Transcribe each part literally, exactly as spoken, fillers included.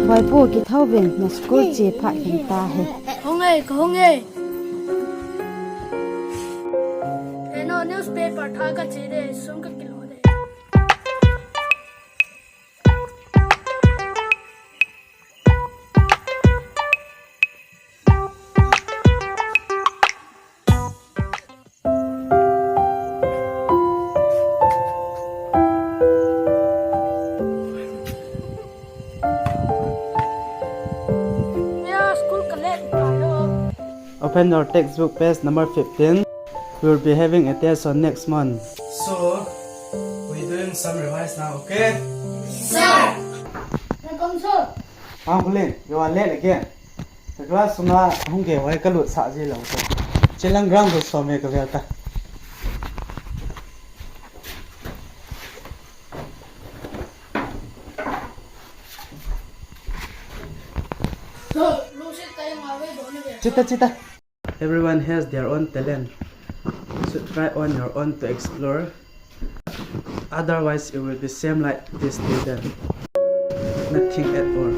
Boipu, kithouvin, na school che phat hin tahe. Hung e, kahung e. Eno, newspaper tha kache de, sum kakilo de. Open your textbook, page number fifteen. We will be having a test on next month. So, we doing some revise now, okay? Sir! Welcome, sir. Ang kuling, you are late again. Ka class sunga hung kei wai ka lut sah ji lou te. Chelang ground ko som e ka vel ta. Chita, chita. Everyone has their own talent. You should try on your own to explore. Otherwise, you will be same like this student. Nothing at all.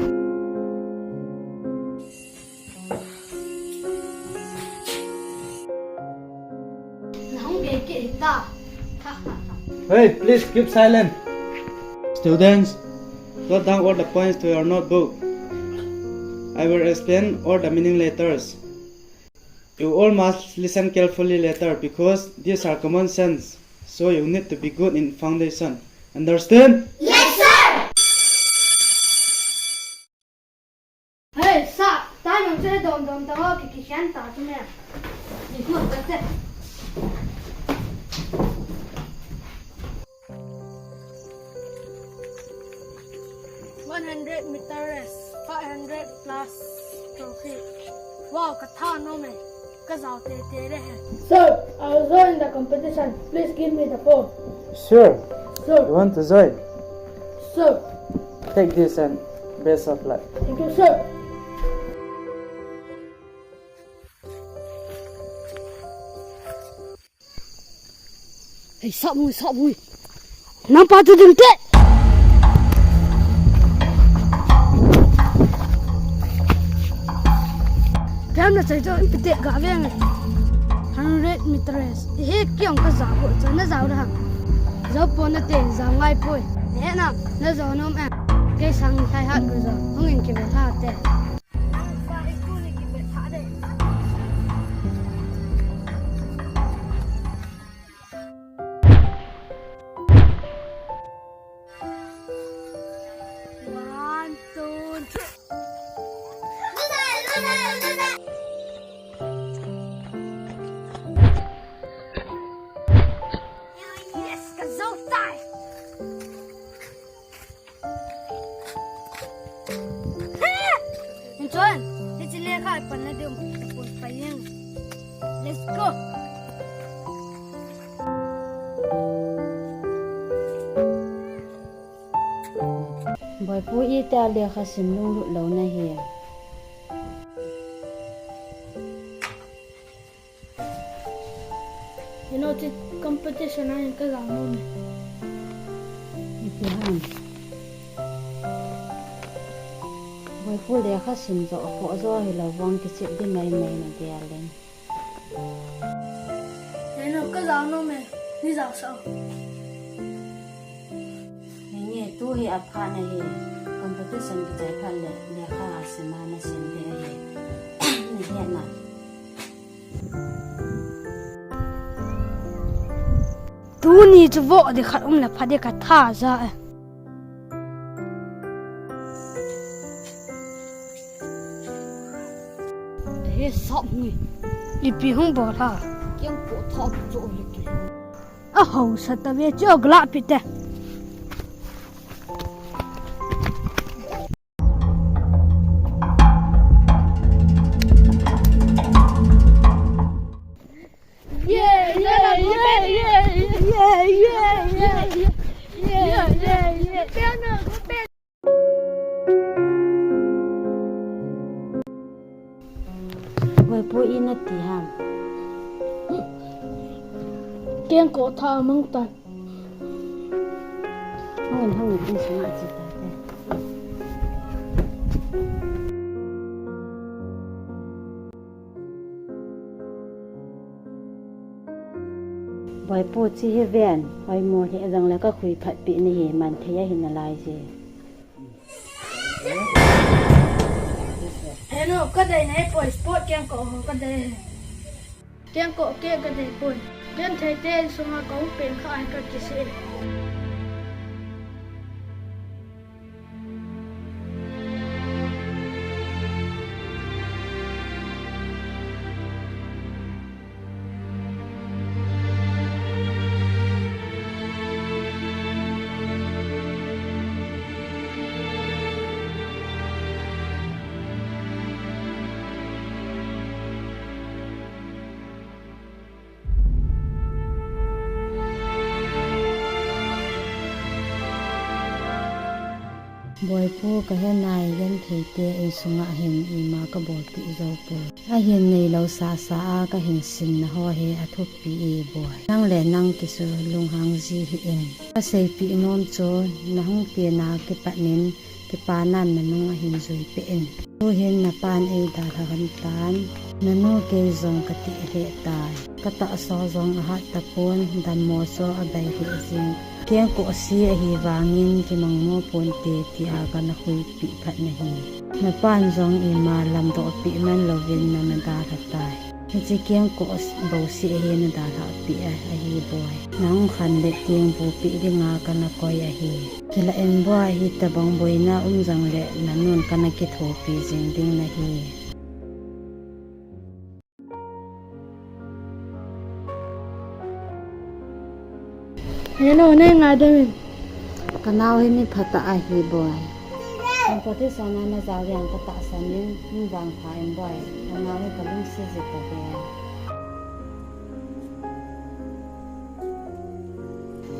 Hey, please keep silent. Students, jot down all the points to your notebook. I will explain all the meaning letters. You all must listen carefully later because these are common sense, so you need to be good in foundation. Understand? Yes, sir! Hey, sir! Time ang sila dom-dom tao, kikisyan ta tu na. Ikut, that's it. One hundred meter race, five hundred plus trophy. Wow, ka tha nom e. Ka jao tete de he. Sir, I'll join the competition. Please give me the form. Sure. Sir. You want to join? Sir. Take this and best of luck. Thank you, sir. Hei, sap mui, sap mui. Nang pa tu ding te. Pem na chai to, in pite ga veng. Hundred meters. He kiong ka jao ko, cha na jao da. Jao po na te, jao ngai poi. He na, na jao nom em. Kei sang khai hat ko jao. Hung in ki ve ha te. One, two, three. Yes, ka jao tai. Inchon, hiche lekha ipan na ding, ipan pa jeng. Let's go. Boipu, iti a lekha sim lunglut lou na hi. You know, hiche competition a hin ka jao nom e. Ipi ham. Boipu, lekha sim jo, kho jo hilou vang kichep ding mai mai na dia leng. You know, ka jao nom e, nei jao sah o. Henge, tu hi apha na hi, competition kichai phat le, lekha sim a na sim ding ahi. Nei het na. Tuni chu vo de khat um le pha de ka tha ja e. He sap ngi. Ipi hung bol ha. Kiang ko tha chu le ki. A hausa ta ve chu gla pi te. Boipu, i na ti ham. Keng ko tha mang tan. Hangin, hangin, in sung a chi ta te. Boipu, chi hi ven, oimo lheh jongle kakhui phatpeh nahi, man thei ahi nalai je. Henu, kadei nahi poi, sport kengkoh ho kadei. Kengkoh kei kadei poi. Gentheite insunga kahung peng kha ahi kakisih e. Boipu, kahe nai, gentheite insunga hin ima kabolpeh jou poi. Ahin neilou sasa a kahin sinna ho hi athupi e boi. Nang le nang kisu lunghang ji hih in. Kaseipeh nom chu, nahung pena kipat in, kipanan nanung ahin juipeh in. Tuhin napan eidalha lhon tan, nanu kei jong katih lheh tai. Katahsa jong ahat tapon, dammo chu abei lheh jing. Kengkoh se ahi vangin kimangmo ponte tia kana khuipeh phat nahi. Napan jong ima lamdoh peh man louvin nana dalha tai. Hiche kengkoh bouseh hi nadalhah peh ahi boi. Nahung khan le teng bupeh dinga kana koi ahi. Kilah in boi, hitobang boina um jongle nanun kana kithopi jing ding nahi. Hello, nei ngaidam in. Kanao hi mi phatah ahi boi. Competition a najao ding katahsan in, mi vangpha in boi. Kanao hi kalungset jing tabou.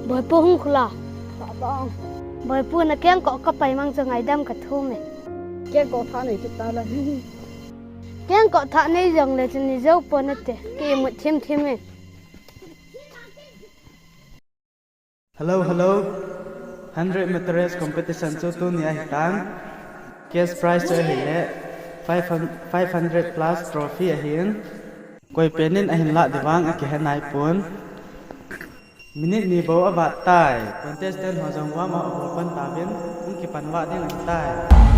Boipu, hung khula. Boipu, nakengkoh kapai mang chu ngaidam kathum e. Kengkoh thah nei chu tala. Kengkoh thah nei jongle chun nei jou pon nate. Ki imut thim thim e. Hello, hello. Hundred meter race competition chu tuni ahitan. Cash prize chu ahile five hundred, five hundred plus trophy ahin. Koi pen in ahin lah ding vang akihe nai pon. Minute ni bou avat tai. Contestant ho jong warm up abol pan tauvin, hung kipan vah ding ahitai.